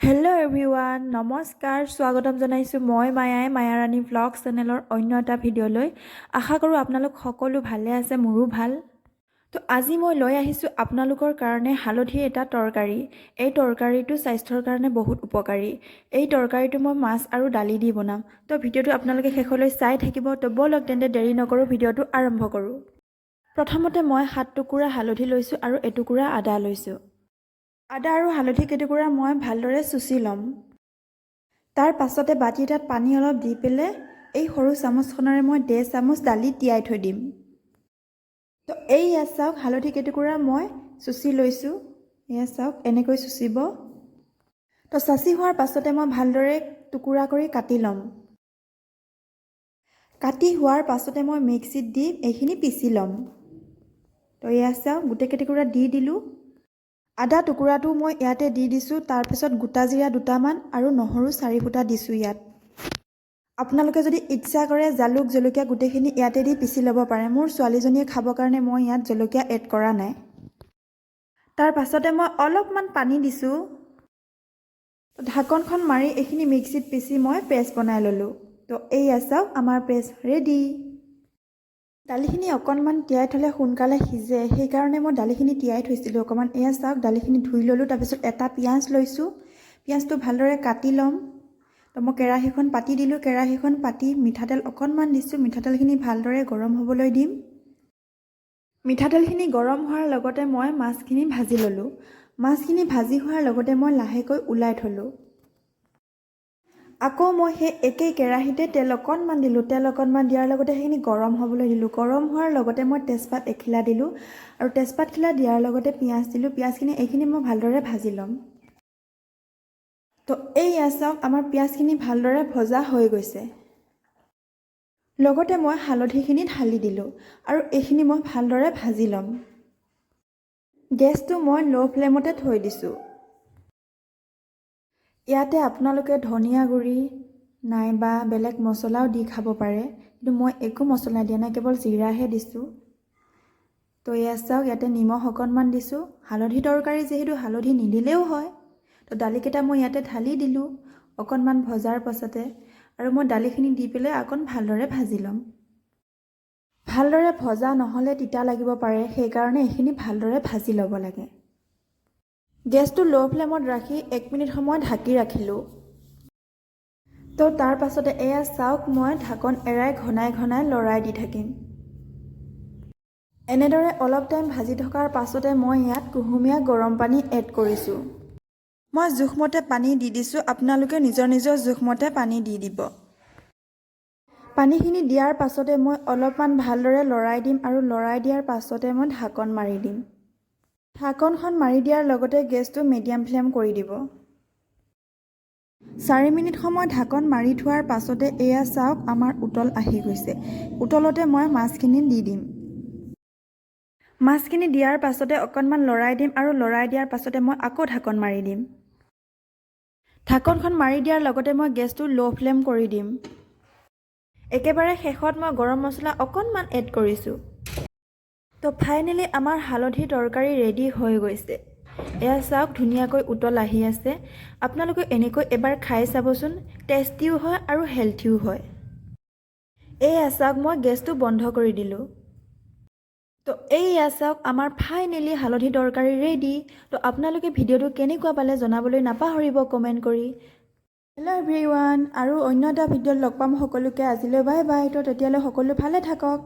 Hello' everyone, নমস্কাৰ। স্বাগতম জনাইছোঁ মই মায়াই মায়াৰাণী ভ্লগ চেনেলৰ অন্য এটা ভিডিঅ'লৈ। আশা কৰোঁ আপোনালোক সকলো ভালে আছে, মোৰো ভাল। তো আজি মই লৈ আহিছোঁ আপোনালোকৰ কাৰণে হালধিৰ এটা তৰকাৰী। এই তৰকাৰীটো স্বাস্থ্যৰ কাৰণে বহুত উপকাৰী। এই তৰকাৰীটো মই মাছ আৰু দালি দি বনাম। তো ভিডিঅ'টো আপোনালোকে শেষলৈ চাই থাকিব। তো ব'লক তেন্তে, দেৰি নকৰোঁ, ভিডিঅ'টো আৰম্ভ কৰোঁ। প্ৰথমতে মই সাত টুকুৰা হালধি লৈছোঁ আৰু এটুকুৰা আদা লৈছোঁ। আদা আৰু হালধি কেইটুকুৰা মই ভালদৰে চুচি ল'ম। তাৰ পাছতে বাতি এটাত পানী অলপ দি পেলাই এই সৰু চামুচখনেৰে মই 1.5 চামুচ দালি তিয়াই থৈ দিম। তো এইয়া চাওক, হালধি কেইটুকুৰা মই চুচি লৈছোঁ। এয়া চাওক, এনেকৈ চুচিব। তো চাচি হোৱাৰ পাছতে মই ভালদৰে টুকুৰা কৰি কাটি ল'ম। কাটি হোৱাৰ পাছতে মই মিক্সিত দি এইখিনি পিচি ল'ম। তো এয়া চাওক, গোটেই কেইটুকুৰা দি দিলোঁ। আদা টুকুৰাটো মই ইয়াতে দি দিছোঁ। তাৰপিছত গোটা জিৰা দুটামান আৰু নহৰু চাৰি ফুটা দিছোঁ ইয়াত। আপোনালোকে যদি ইচ্ছা কৰে, জালুক, জলকীয়া গোটেইখিনি ইয়াতে দি পিচি ল'ব পাৰে। মোৰ ছোৱালীজনীয়ে খাবৰ কাৰণে মই ইয়াত জলকীয়া এড কৰা নাই। তাৰ পাছতে মই অলপমান পানী দিছোঁ। ঢাকনখন মাৰি এইখিনি মিক্সিত পিচি মই পেষ্ট বনাই ল'লোঁ। তো এইয়া চাওক, আমাৰ পেষ্ট ৰেডি। দালিখিনি অকণমান তিয়াই থ'লে সোনকালে সিজে, সেইকাৰণে মই দালিখিনি তিয়াই থৈছিলোঁ অকণমান। এয়া চাওক, দালিখিনি ধুই ল'লোঁ। তাৰপিছত এটা পিঁয়াজ লৈছোঁ। পিঁয়াজটো ভালদৰে কাটি ল'ম। তো মই কেৰাহীখন পাতি দিলোঁ। কেৰাহীখন পাতি মিঠাতেল অকণমান দিছোঁ। মিঠাতেলখিনি ভালদৰে গৰম হ'বলৈ দিম। মিঠাতেলখিনি গৰম হোৱাৰ লগতে মই মাছখিনি ভাজি ল'লোঁ। মাছখিনি ভাজি হোৱাৰ লগতে মই লাহেকৈ ওলাই থ'লোঁ। আকৌ মই সেই একেই কেৰাহীতে তেল অকণমান দিলোঁ। তেল অকণমান দিয়াৰ লগতে সেইখিনি গৰম হ'বলৈ দিলোঁ। গৰম হোৱাৰ লগতে মই তেজপাত এখিলা দিলোঁ আৰু তেজপাতখিলা দিয়াৰ লগতে পিঁয়াজ দিলোঁ। পিঁয়াজখিনি, এইখিনি মই ভালদৰে ভাজি ল'ম। তো এইয়া চাওক, আমাৰ পিঁয়াজখিনি ভালদৰে ভজা হৈ গৈছে। লগতে মই হালধিখিনি ঢালি দিলোঁ আৰু এইখিনি মই ভালদৰে ভাজি ল'ম। গেছটো মই ল' ফ্লেমতে থৈ দিছোঁ। ইয়াতে আপোনালোকে ধনিয়া গুড়ি নাইবা বেলেগ মছলাও দি খাব পাৰে, কিন্তু মই একো মছলা দিয়া নাই, কেৱল জিৰাহে দিছোঁ। তো এয়া চাওক, ইয়াতে নিমখ অকণমান দিছোঁ। হালধি তৰকাৰী যিহেতু, হালধি নিদিলেও হয়। তো দালিকেইটা মই ইয়াতে ঢালি দিলোঁ অকণমান ভজাৰ পাছতে আৰু মই দালিখিনি দি পেলাই অকণ ভালদৰে ভাজি ল'ম। ভালদৰে ভজা নহ'লে তিতা লাগিব পাৰে, সেইকাৰণে এইখিনি ভালদৰে ভাজি ল'ব লাগে। গেছটো ল' ফ্লেমত ৰাখি 1 মিনিট সময় ঢাকি ৰাখিলোঁ। তো তাৰ পাছতে এয়া চাওক, মই ঢাকন এৰাই ঘনাই ঘনাই লৰাই দি থাকিম। এনেদৰে অলপ টাইম ভাজি থকাৰ পাছতে মই ইয়াত কুহুমীয়া গৰম পানী এড কৰিছোঁ। মই জোখমতে পানী দি দিছোঁ, আপোনালোকে নিজৰ নিজৰ জোখমতে পানী দি দিব। পানীখিনি দিয়াৰ পাছতে মই অলপমান ভালদৰে লৰাই দিম আৰু লৰাই দিয়াৰ পাছতে মই ঢাকন মাৰি দিম। ঢাকনখন মাৰি দিয়াৰ লগতে গেছটো মিডিয়াম ফ্লেম কৰি দিব। 4 মিনিট সময় ঢাকন মাৰি থোৱাৰ পাছতে এয়া চাওক, আমাৰ উতল আহি গৈছে। উতলতে মই মাছখিনি দি দিম। মাছখিনি দিয়াৰ পাছতে অকণমান লৰাই দিম আৰু লৰাই দিয়াৰ পাছতে মই আকৌ ঢাকন মাৰি দিম। ঢাকনখন মাৰি দিয়াৰ লগতে মই গেছটো ল' ফ্লেম কৰি দিম। একেবাৰে শেষত মই গৰম মছলা অকণমান এড কৰিছোঁ। তো ফাইনেলি আমাৰ হালধিৰ তৰকাৰী ৰেডি হৈ গৈছে। এয়া চাওক, ধুনীয়াকৈ উতল আহি আছে। আপোনালোকে এনেকৈ এবাৰ খাই চাবচোন, টেষ্টিও হয় আৰু হেল্থিও হয়। এয়া চাওক, মই গেছটো বন্ধ কৰি দিলোঁ। তো এইয়া চাওক, আমাৰ ফাইনেলি হালধি তৰকাৰী ৰেডি। তো আপোনালোকে ভিডিঅ'টো কেনেকুৱা পালে জনাবলৈ নাপাহৰিব কমেণ্ট কৰি। হেল্ল' এভৰিৱান, আৰু অন্য এটা ভিডিঅ'ত লগ পাম সকলোকে। আজিলৈ বাই বাই। তো তেতিয়ালৈ সকলো ভালে থাকক।